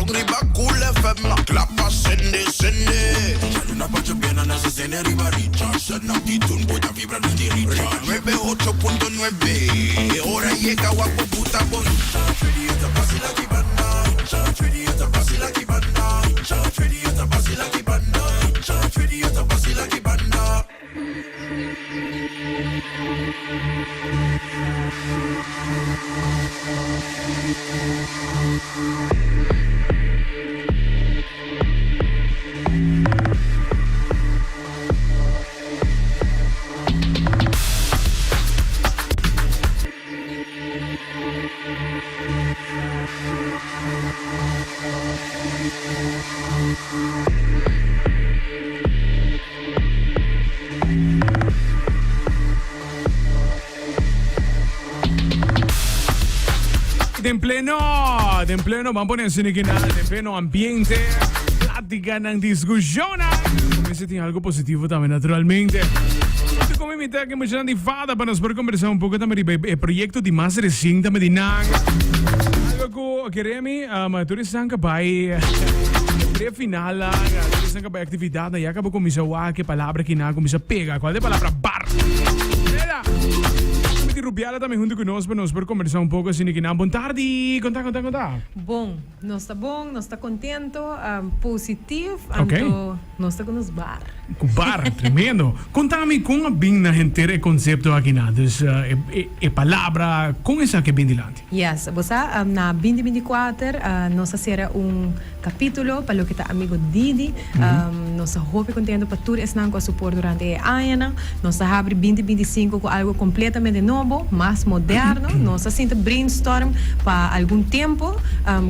Strong riba Cool FM Klapa sende sende Djaluna pa djobièrnè nan se sende riba Richard Send nan di tune bo ta vibra den di Richard Nuebe ocho punto nuebe E ora yega wak bo buta bo Richard Radio ta basila ki banda Richard Radio ta basila ki banda Richard Radio ta basila ki banda Richard Radio ta basila ki banda. Den pleno, den pleno, ban pone asina ki nan, den pleno ambiente, platicanan, discusionnan. Mester tin algo positivo tambe, naturalmente. Te como invita que muchanan di fada pa nos por conversa un poco tambe riba e proyecto di mas recien tambe di nan. Algo cu keremi, um, tur esnan ka bai pre-final, tur esnan ka bai actividad, ya ka bo cuminsa wak e palabra ki nan a cuminsa pega. Cual ta e palabra bar? Ela! Mi tin Rubiala tambe hunto cu nos pa nos por conversa un poco asina ki nan. Bon tardi! Conta, conta, conta. Bon, nos ta bon, nos ta contento, positief, anto nos ta cu nos bar. Cu bar, tremendo. Conta mi con a bin na henter e concepto aki nan, dus e palabra, con esaki a bin dilanti? Yes, bo sa, na binti binti kuater nos a sera un capítulo pa loke ta Amigo Didi. Nos ta hopi contento pa tur esnan cu a support durante e añanan. Nos ta habri binti binti sinku cu algo completamente nobo, mas moderno. Nos a sinta brainstorm pa algun tempo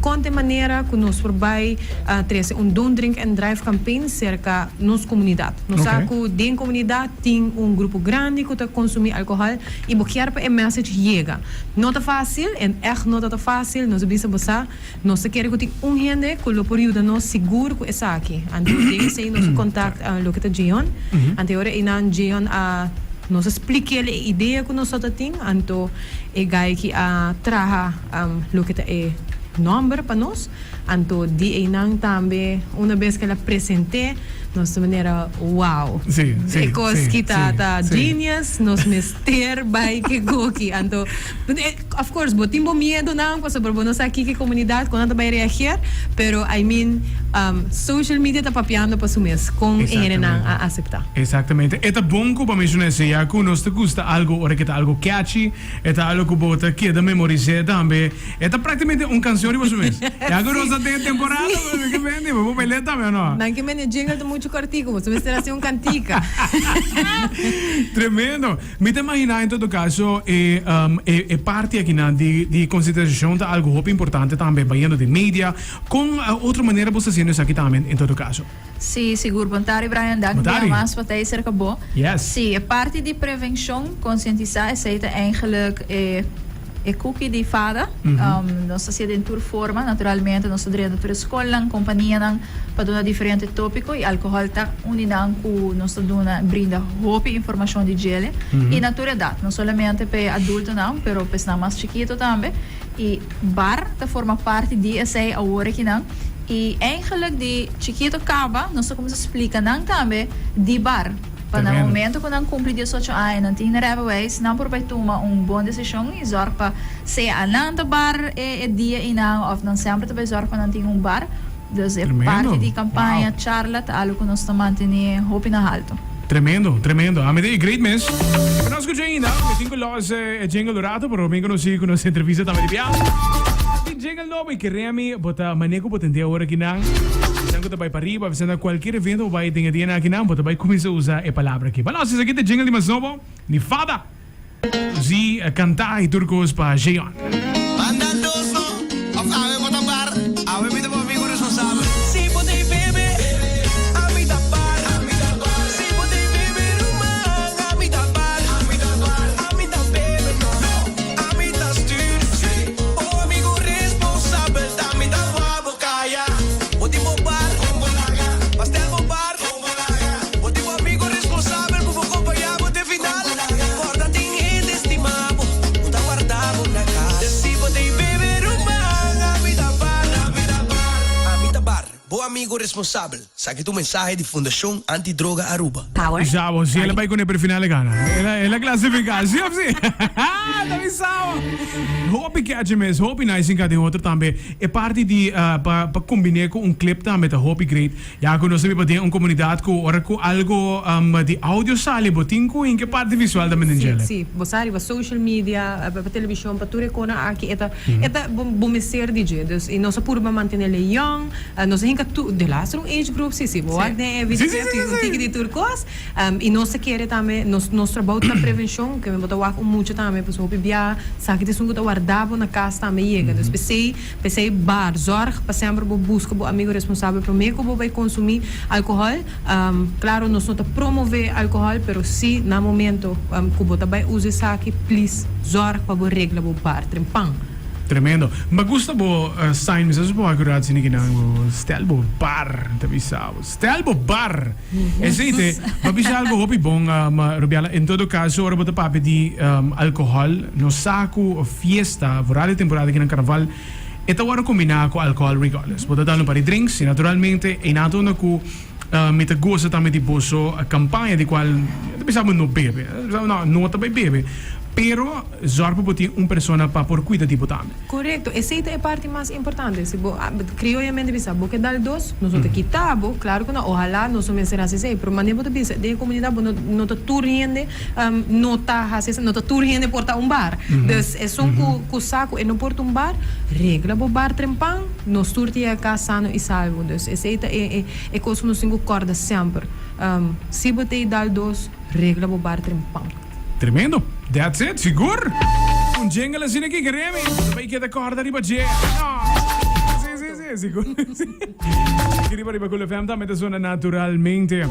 con ta e manera cu nos por bay trece un Don't Drink and Drive campaign cerca nos comunidad. Nos sa cu den comunidad tin un grupo grandi cu ta consumi alcohol y bo kier pa e message yega. No ta fácil, en ègt no ta ta fácil, nos a bisa bo sa, nos ta kere ku tin un hende ku lo por yuda nos sigur ku esaki. Anto den esei nos a kontakt loke ta Jeon. Anto e ora einan Jeon a nos a splikel e idea ku nos ta tin, anto e guy ki a traha loke ta e nòmber pa nos. Anto di einan tambe una bes ku el a present'é nos ta manera wow, e kos ki ta ta genius, nos mester bai ke koki. Anto of course bo tin bo miedonan pasobra bo no sa kiko e komunidat kon nan ta bai reageer, pero I mean social media ta papiando pa su mes kon e hendenan a aseptá. Exactamente. E ta bon ku bo a menshoná esei ya ku nos ta gusta algu ora ke ta algu catchy, e ta algu ku bo ta keda memoris'é tambe. E ta prácticamente un canción riba su mes. Ya cu nos ta den temporada, pero ke bende, bo por bail'é tambe o no? Nan ke mende jingle ta mucho cortico, bo mester haci un cantica. Tremendo. Mi ta imagina en todo caso e, e, e parti akinan di, di concientisacion ta algo hopi importante tambe bayendo den media. Con otro manera bo sta haciendo esaki tambe en todo caso? Sí, sigur. Bon tardi Brian, danki Bon tardi. bia mas pa ta ei serka bo. Yes. Sí, e parti di prevencion, concientisa, esei ta eigenlijk e e cookie di fada. Nos ta hacié den tur forma, naturalmente nos ta drenta tur e scolnan, companianan pa duna diferente topico y alcohol ta un di nan cu nos ta duna, brinda hopi informacion di djele y na tur edad, no solamente pa e adultonan pero pa esnan mas chikito tambe. Y bar ta forma parti di esei awor akinan. Y eigenlijk di chikito caba nos ta cuminsa splica nan tambe di bar. Pa na momento cu nan cumpli diesocho aña nan tin rijbewijs nan por bay tuma un bon decision y zorg pa sea nan ta bar e dia eynan of nan semper ta bay zorg pa nan tin un bar. Dus e parti di campaña, charla ta algo cu nos ta mantene hopi na halto. Tremendo, tremendo. Ami ta e great mes. Mi no a scucha ainda. Mi tin cu los e jingle un rato, pero mi conoci cu nos entrevista tambe di bia. Tin jingle nobo y kere ami bo ta mane cu bo tende awor akinan. Bisan cu ta bay pariba, bisan na cualkier evento bo bay den e dianan akinan, bo ta bay cuminsa usa e palabra aki. Ba los, esaki ta e jingle di mas nobo di Fada. Zi canta y tur cos pa Jeon. Manda dos no, of awe bo ta bar, awe mi ta bo amigo responsabel. Si bo t'ey bebe, ami ta bar. Si bo t'ey bebe ruman, ami ta bar. Ami ta bebe no, ami ta stuur. Bo amigo responsabel, ta mi ta wou bo caya. Bo tin bo bar, pastel bo bar. Bo tin bo amigo responsabel ku por kompañá bo te final. Kòrda tin hende stimá bo ku ta warda bo na kas. amigo responsabel. Esaki ta un mensahe di Fundacion Anti Droga Aruba. Power. Sa bo, si el a bai cu ne per final e gana. El a, el a clasifica, si of si? Ta bisa bo. Hopi catchy mes, hopi nice inca den otro tambe. E parti di pa pa combine cu un clip tambe ta hopi great. Ya cu nos ta biba den un comunidad cu ora cu algo di audio sali bo tin cu hinca e parti visual tambe den Si, djele. si. Bo sa riba social media, pa television, pa tur e cona aki e ta, e ta bo bo mester di dje. Dus, y nos a purba mantenele young. Nos a hinka tur, de laatste un age group si, si bo wak den e video clip tin un tiki di tur kos. I nos ta kere tambe, nos nos trabou ta prevenshon, ke bo ta wak un mucha tambe pasobra hopi bia sa ki ta esun ku ta warda bo na kas tambe yega. Dus p'esei, p'esei bar, zorg pa semper bo buska bo amigo responsabel promé ku bo bai konsumí alkohòl. Klaro nos no ta promové alkohòl, pero si na momento ku bo ta bai usa esaki, please zorg pa bo regla bo bar trempan. Tremendo. Mi a gusta bo sign, mi sa si bo a kura asina kinan bo stel bo bar, ta bisa bo. Stel bo bar! Esey te, bo a bisa algo hopi bon, Rubiala. En todo caso, ora bo ta papia di alcohol, nos sa cu fiesta, vooral e temporada kinan carnaval, e ta worde combina cu alcohol regardless. Bo ta dal un par di drinks y naturalmente eynan ta unda cu mi ta goza tambe di boso campaña di cual ta bisa bo no bebe. No, no ta bay bebe. Pero. Zorg pa bo tin un persona pa por cuida di bo tambe. Corecto, esey ta e parti mas importante. Si bo, crioyamente bisa, bo ke dal dos, nos no ta kita bo, claro cu no, ohala nos no mester haci esey, pero manera bo ta bisa, den e comunidad bo no, no ta tur hende no ta haci esey, no ta tur hende por ta un bar. Dus esun cu, cu sa cu e no por ta un bar, regla bo bar trempan, nos tur ta yega cas sano y salvo. Dus esey ta e, e, e cos cu nos tin cu corda semper. Si bo ta e dal dos, regla bo bar trempan. Tremendo. That's it, sigur. Un jingle asina aki, Remy. Ta bay keda corda riba dje. No. Si, si, si, sigur. Aki riba riba Cool FM tambe ta sona naturalmente.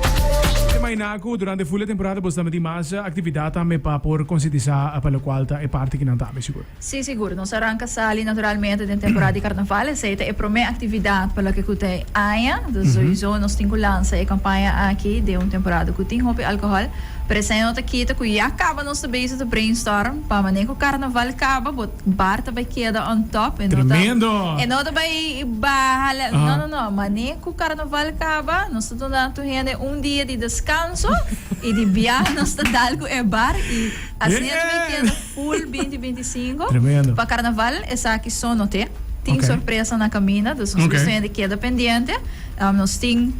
Te imagina cu durante full e temporada boso tambe tin mas actividad tambe pa por concientisa pa locual ta e parti kinan tambe, sigur. Sí, sigur. Nos a ranka sali naturalmente den temporada di karnaval. Esei ta e promé aktividat pa loke ku ta e aña. Dus sowieso nos tin ku lansa e kampaña aki den un temporada ku tin hopi alkohòl. Pero esei no ta kita ku ya kaba nos ta bezig ta brainstorm pa manera ku karnaval kaba bo bar ta bai keda on top. E no ta Tremendo! e no ta bai baha la no no no. Manera ku karnaval kaba nos ta duna tur hende un dia di deskanso i di biaha nos ta dal ku e bar i asina ta bai keda. Full binti binti sinku. Tremendo. Pa carnaval esaki so no te. Tin Ok. sorpresa na caminda, dus nos Ok. gusta hende keda pendiente. Um, nos tin,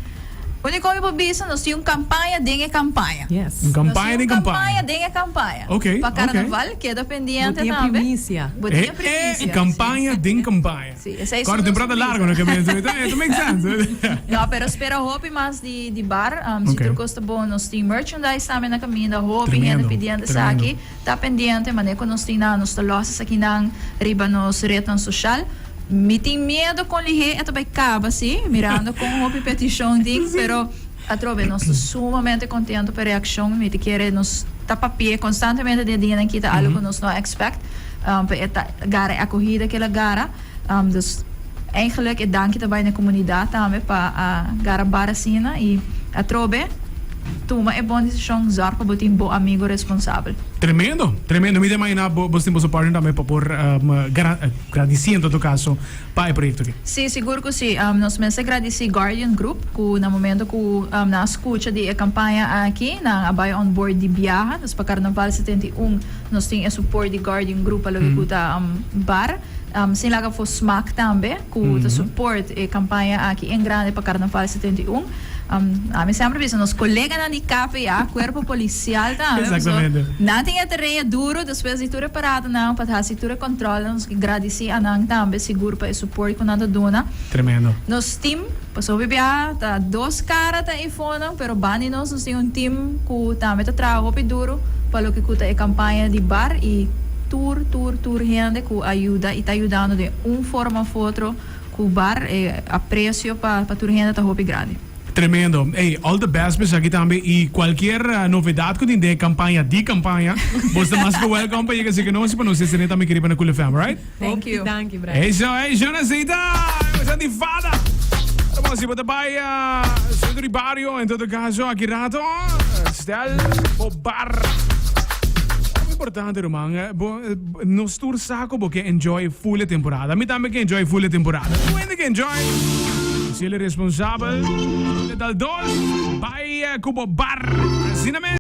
unico mi por bisa, nos tin un campaña den e campaña. Yes. Un campaña Nos tin den un campaña. campaña den e campaña. Ok, Pa ok. carnaval keda pendiente Bo tin e tambe. primicia. Bo tin Eh, e eh, primicia, campaña sí. den campaña. Sí, esei Kòrda so temporada nos largo no ke mester. It makes sense. No, pero spera hopi mas di di bar. Um, si Ok. tur kos ta bon, nos tin merchandise tambe na kaminda. Hopi Tremendo, hende pidiendo tremendo. esaki. Ta pendiente manera ku nos tin nan, nos ta lòs esakinan riba nos retnan soshal. Mi tin miedo kon lihé e ta bai kaba si, mirando kon hopi petishon tin, pero atrobe nos ta sumamente kontento pa e reakshon. Mi ta kere nos ta papi'é konstantemente den e dianan aki ta algu ku nos no a expect pa e ta gara e akohida ku el a gara. Dus eigenlijk e danki ta bai na e komunidat tambe pa a gara bar asina i atrobe tuma e bon desishon zorg pa bo tin bo amigo responsabel. Tremendo, tremendo. Mi ta imagina bo bo tin boso partner tambe pa por gradisi en todo caso pa e proyecto aki. Sí, sigur cu sí. Nos mester gradisi Guardian Group cu na momento cu nan a scucha di e campaña aki nan a bai on board di biaha. Dus pa Carnaval 71 nos tin e support di Guardian Group pa loke cu ta bar. Sin laga for smaak tambe cu ta support e campaña aki en grande pa Carnaval 71. Ami semper bisa nos coleganan di KPA, Cuerpo Policial tambe, Exactamente. pasobra nan tin e tarea duro despues di tur e paradanan pa haci tur e controlnan. Nos ke gradici a nan tambe sigur pa e support cu nan ta duna. Tremendo. Nos team, pasobra hopi bia ta dos cara ta eifonan, pero banda di nos nos tin un team cu tambe ta traha hopi duro pa loke cu ta e campaña di bar y tur tur tur hende cu a yuda y ta yudando den un forma of otro cu bar, e aprecio pa pa tur hende ta hopi grandi. Tremendo. Ey, all the best pa esaki tambe y cualkier novedad cu tin den e campaña di campaña, bos ta mas cu welcome pa yega esaki nos y pa nos esene tambe aki riba na Cool FM, alright? Thank you. Hopi danki, Brian. Eso, ey, Jonasita! Bo di fada! Bueno, si bo ta bay centro di bario, en todo caso, aki rato, stel bo bar. Muy importante, ruman. Bo, nos tur sa cu bo ke enjoy full e temporada. Mi tambe ke enjoy full e temporada. Tur hende ke enjoy. Haciele responsabel. Dal dos, bai cu bo bar. Asina mes.